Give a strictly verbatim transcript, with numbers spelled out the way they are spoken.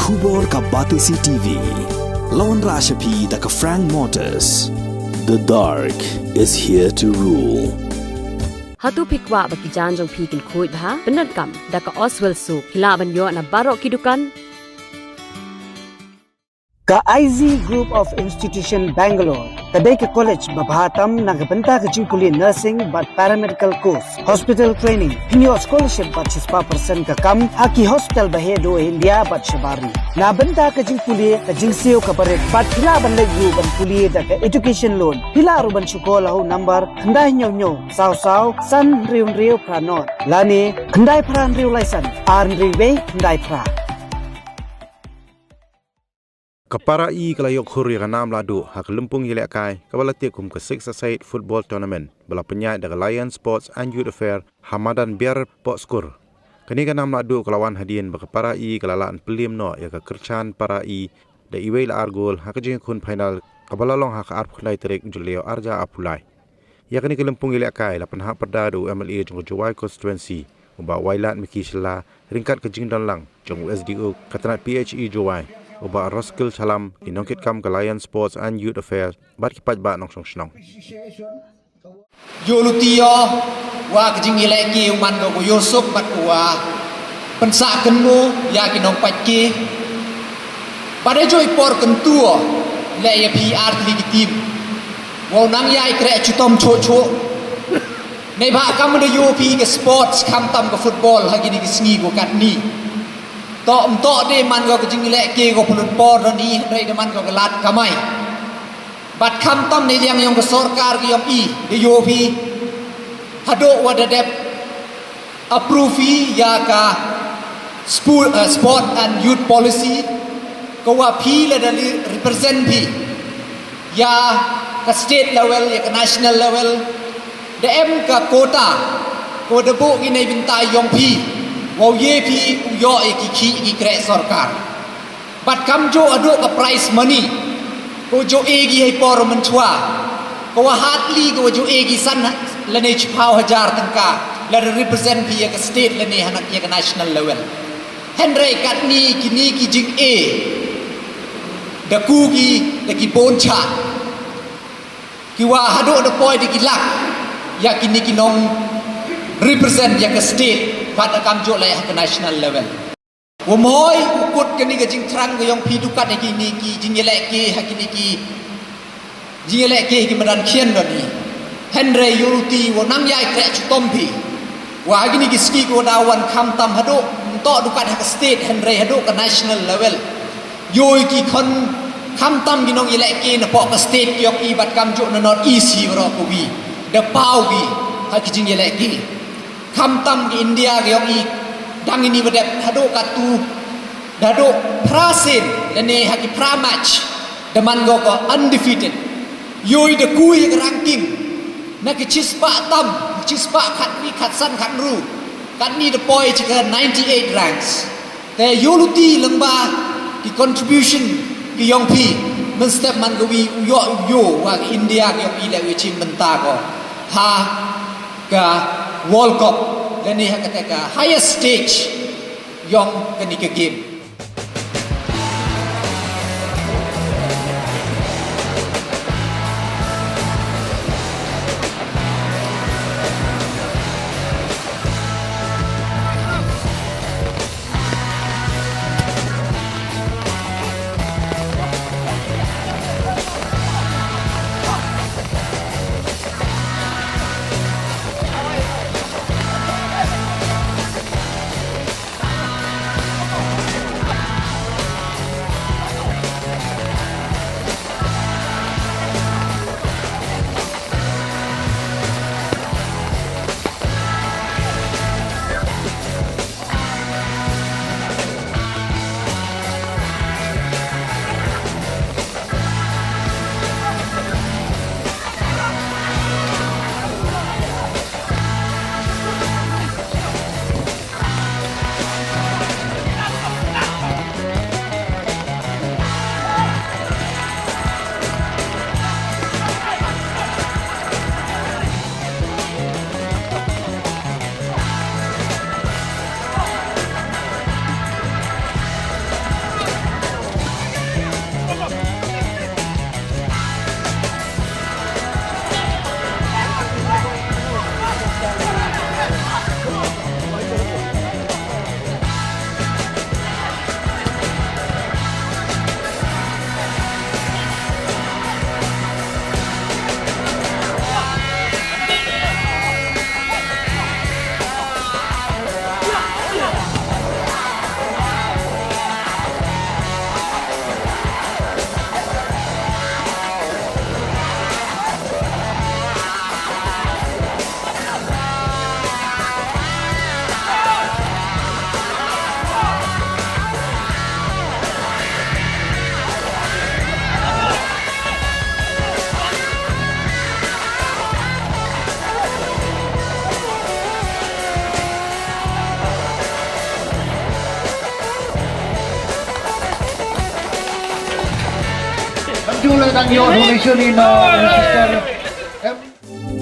Khubor ka Batesi T V. La wanrah sha phi da ka Frank Motors. The dark is here to rule. Hato phi kwah ba ki jaiñ jong phi kin khuid bha? Pyndonkam da ka Oswell Soap. Phi lah ban ïoh na baroh ki dukan. Ka I Z Group of Institution Bangalore ka dei ka college ba bha tam na ka bynta ka jingpule nursing bad paramedical course, hospital training. Phin ïoh scholarship bad shispah percent ka kam ha ki hospital ba heh duh India bad shabar ri. Na bynta ka jingpule, ka jingsiew kaba rit bad phi lah ban leit ruh ban pule da ka education loan. Phi lah ruh ban shu call ha u number khyndai hynñiew hynñiew saw saw san hynriew hynriew phra nod lane khyndai phra hynriew lai san ar hynriew wei khyndai phra. Ka para i ka la ïoh khur ïa ka nam lahduh ha ka lympung ïalehkai kaba la tip kum ka Six-a-Side Football Tournament ba la pynïaid da ka Lion Sports and Youth Affairs ha madan Biar Pohskur. Kane ka nam lahduh ka la wan hadien ba ka para i ka la lah ban pynliem noh ïa ka Kyrchan para i da iwei la ar gol ha ka jingïakhun final kaba la long ha ka arphew khyndai tarik Jylliew arhajar arphew lai. Ïa kane ka lympung ïalehkai la pynhap pyrda da u M L A jong ka Jowai Constituency, u Bah Wailadmiki Shylla, ryngkat ka jingdon lang jong u S D O ka tnat P H E Jowai, u Bah Roskil Shylla, ki nongkitkam ka Lion Sports and Youth Affairs bad ki paidbah nongshong shnong. Ïoh luti ïoh wa ka jingïalehkai u man ka, u ïoh suk bad u wa pynsah kynmaw ïa ki nongpait ki. Bad ha jong i por kyntu leh ïa phi ar tylli ki team. Wow nang ïai kreh chitom choh choh. Neibhah kam da ïoh phi ka sports khamtam ka football ha kine ki sngi ko katni. To ym to de man ka ka jingïalehkai ko pynlut por don i hynrei da man ka ka lad kamai. Bad khamtam ne liang ïong ka sorkar ka ïong i da ïoh phi haduh wa da dep approve ïa ka spu-, eh, sport and youth policy, ka wa phi la da li represent phi ïa ka state level, ïa ka national level, da em ka quota, ka wa da buh ki nei bynta ïong phi, wow ye phi u ïoh ïa ki khih ki kreh sorkar. Bad kam ju haduh ka prize money, ka wa ju e ki hei por mynchwa, ka wa hardly ka wa ju e ki san lane chiphaw hajar tyngka, la da represent phi ïa ka state lane hanak ïa ka national level. Hynrei katni kini ki jing e da ku ki da ki bun cha, ki wa haduh da poi da ki lak ïa kini ki nong represent ïa ka state, bad da kam ju leh ha ka national level. Wa mhoi u kut kani ka jingthrang ka ïong phi dukat ha kini ki jingïalehkai, ha kini ki jingïalehkai ha ki madan khian don hi. Hynrei ïoh luti wa nang ïai kreh chitom phi wa ha kini ki sngi ko da wan khamtam haduh, ym to dukat ha ka state hynrei haduh ka national level. Ïoh ki khon khamtam ki nongïalehkai na pok ka state ki ïong i bad kam ju na North East hi waroh kawi da paw ki ha ki jingïalehkai. Khamtam ki India ki ïong i dang ini wa dep haduh katu, da haduh phra sien lane ha ki phra match da man ko ko undefeated. Ïoh i da ku ïa ka ranking na ki chispah tam, chispah khatwi, khatsan, khatru, katni da poi cha ka ninety-eight ranks. Te ïoh luti lyngba ki contribution ki ïong phi mynstep man kawi u ïoh u ïoh wa ka India ki ïong i leh u chim bynta ko ha ka World Cup lane ha kata ka highest stage ïong kani ka game. Jong la dang ïoh donation ïa u sister. Em.